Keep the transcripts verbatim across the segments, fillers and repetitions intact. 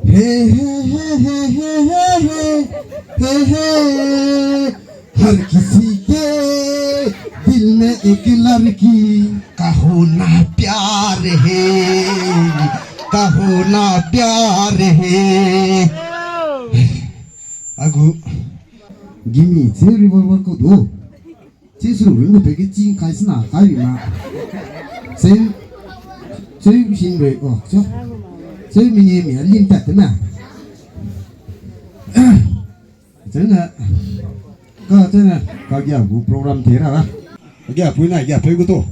हे, हे, हे, हे, हे, हे, हे, हे, हे। हर किसी के दिल में एक लड़की का होना प्यार है, का होना प्यार है। Agu gimi che revolver ku du. Che suru ring du pe ke ching kai sena kai ri ma. Che, che sing rei, oh, che. Che mi ni mi a lim tat te ma. Che na, ka che na, ka gia gu program te ra ra. Gia pui na, gia pui gu to.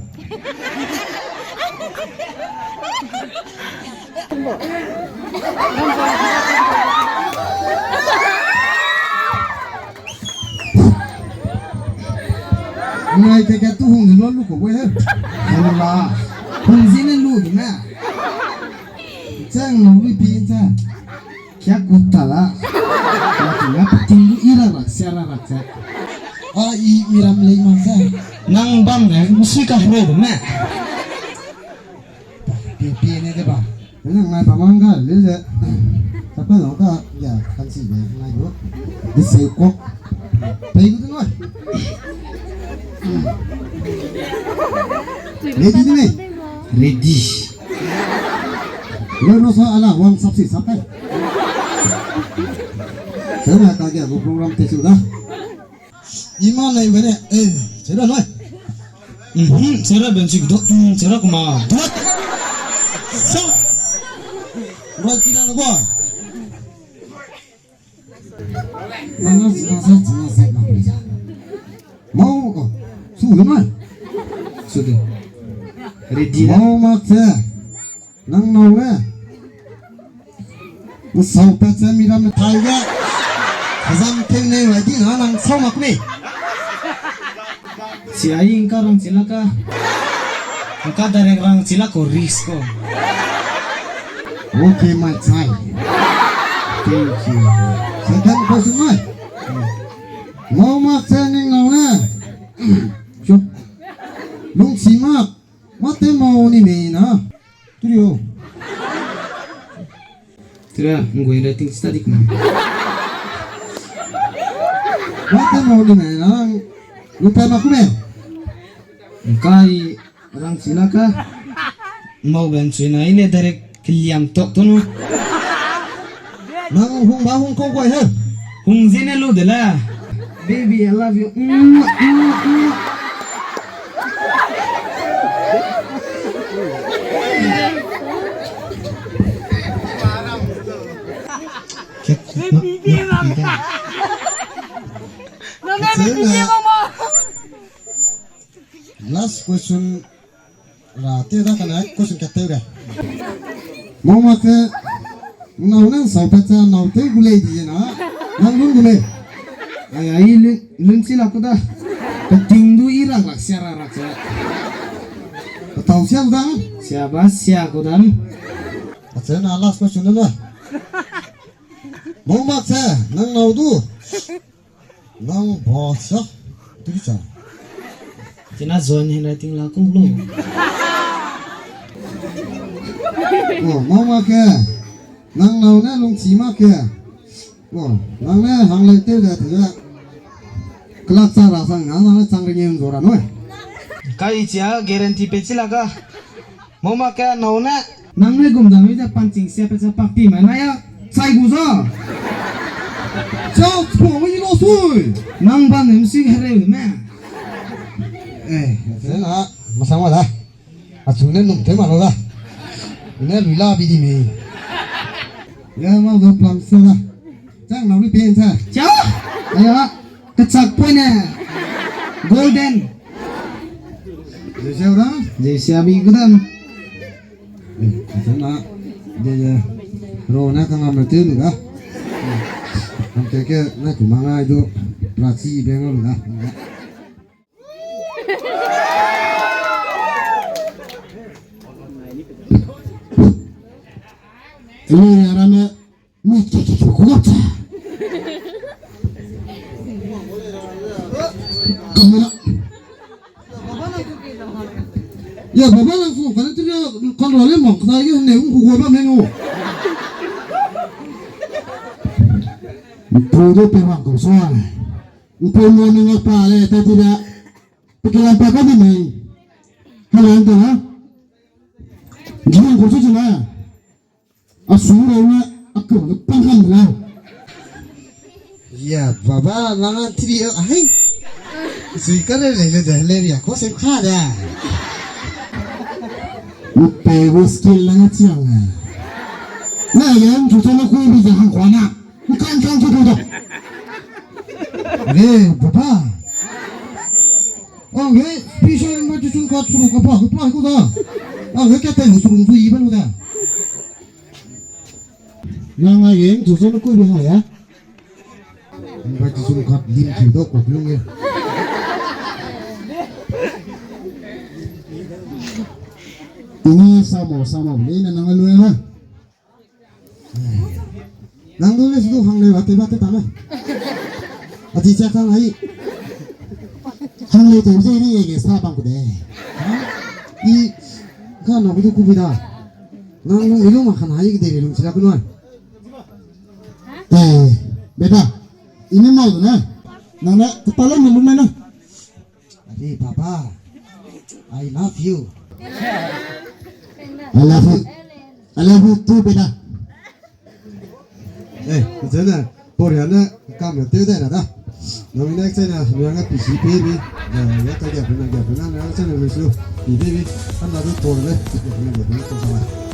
Ngai te ka tu hung lo lu ko we he. Hung la. Hung zi ne lu di me. Chang no wi pi cha. Kia kut ta la. Kia kut la, peting du i ra rak, sia ra rak, sia. A i mi ram lei ma sia. Nang bam ne, msui ka hre de me. Pi, pi ne de ba. Nang ngai ba mang ga, le ze. Tapa lo ka, ya, kan si de, ngai du. Di se kok. Pei gu de ngai. Ready de me? Ready. Lo no sa ala wang sap si sap kai. Sana ka gia gu program te su da. Ima nai bene, eh, sera nai. Mhm, sera ben si do, mm, sera kuma. Dot. Sa. Roi kira na ba. Nana, nana, nana, nana. Mau, oh, su de mai. Su de. Ready na. Mau mak se. Nang nau ne. Nsau pat se mi ram ne tai ge. Azam teng ne wai di na nang sau mak me. Sia i ngka rang chila ka. Ngka direct rang chila ko risk ko. Okay, my child. Thank you. Second question, mai. Mau mak se ning nau ne. Chuk. Lung si mak. Mate mau ni mei na. Turio. Tira, ngoi rating study kuma. Mate mau ni mei na. Lu pe ma kume. Ngkai rang chila ka. Mau ben chui na i ne direct keliam tok to nu. Nang hung ba hung kau guai he. Hung zene lu de la. Baby, I love you. Mm, mm, mm. Last question. Ra, teu da kana question ka teu da. Mama ke, nau ne nsau pat cha nau teu gu lei di na. Nang lun gu lei. Ai, ai, lun, lun chi la ku da. Ka ting du i rak rak sia rak rak sia. Ka tau sia ku da. Sia ba sia ku da. Acha na last question na. Mama ke, nang nau du. Nang ba sa, tu sa. Tina join handwriting la kung lu. Oh, mau ma ke. Nang nau ne lung chi ma ke. Oh, nang ne hang lei teu de teu de. Kelak cha ra sang na nang ne chang ring yun zo ra noi. Kai chia guarantee pe chi la ka. Mama ke nau ne. Nang ne gum dang mi ze pan ching sia pe ze pak ti mai na ya. Chai gu za. Chao chpo mi lo sui. Nang ban ne msi hereu de me. Eh, se na, masang wa da. Achu ne num te ma lo da. Ne lui la bi di mi. Ya ma do plan se da. Chang nau ni pen sa. Cha. Ya. Ne. Golden. Jeusia da? Jeusia bi gudam. Eh, sana. De, de. Ro na kangam na teu lu da. Am ke ke na ku mangai du. Prachi beng lu da. Ni arame. Ni ke ke ke ku gap cha. Kamera. Ya, baba lang fu, kan tu ya, kan ro le mang, kan ye ne, ung ku gua ba me ngo. Pu de pe mang ko so. Pu mo ni ngo pa le, ta ti da. Pe ke lang pa ka di me. Halang ta na. Giang ko so na. A su rau ne, a kau ne pang kam de lau. Ya, baba, nang a tiri, ai. Sui ka le le le de, le ya, ko se kha de. Pe gu skill lang a chiang a. Na ya, chu chu na ku bi ja hang kwa na. Ni kan kan chu chu da. Re, baba. Ang he, special invitation card suru ka pa, ka pa ko da. Ang he, ka tai suru zu i ba lu da. Nang a yeng chu chu na ku bi ha ya. Invitation card lim ki do ko lung ye. Ini samo, samo, ni na nang a lu na. Nang du le su du hang le ba te ba te ta le. A ti cha kang ai. Hang le te ze ni ye ge sa bang ku de. I ka na ku du ku bi da. Nang nang i lu ma khan ai ge de le lu chi la ku nai. Eh, beta. Ini mau du na. Nang na ta le mi lu na na. Are, Papa, I love you. I love you. I love you too, beta. Eh, zene, poriane, kam ya teu de na da. Nang ne zene, nang ne pisi pe bi. Ya, ya, ta ya, na ya, na, na zene, lu su, pi pe bi. Ana du por le, ya, ya, ya, ya, ya.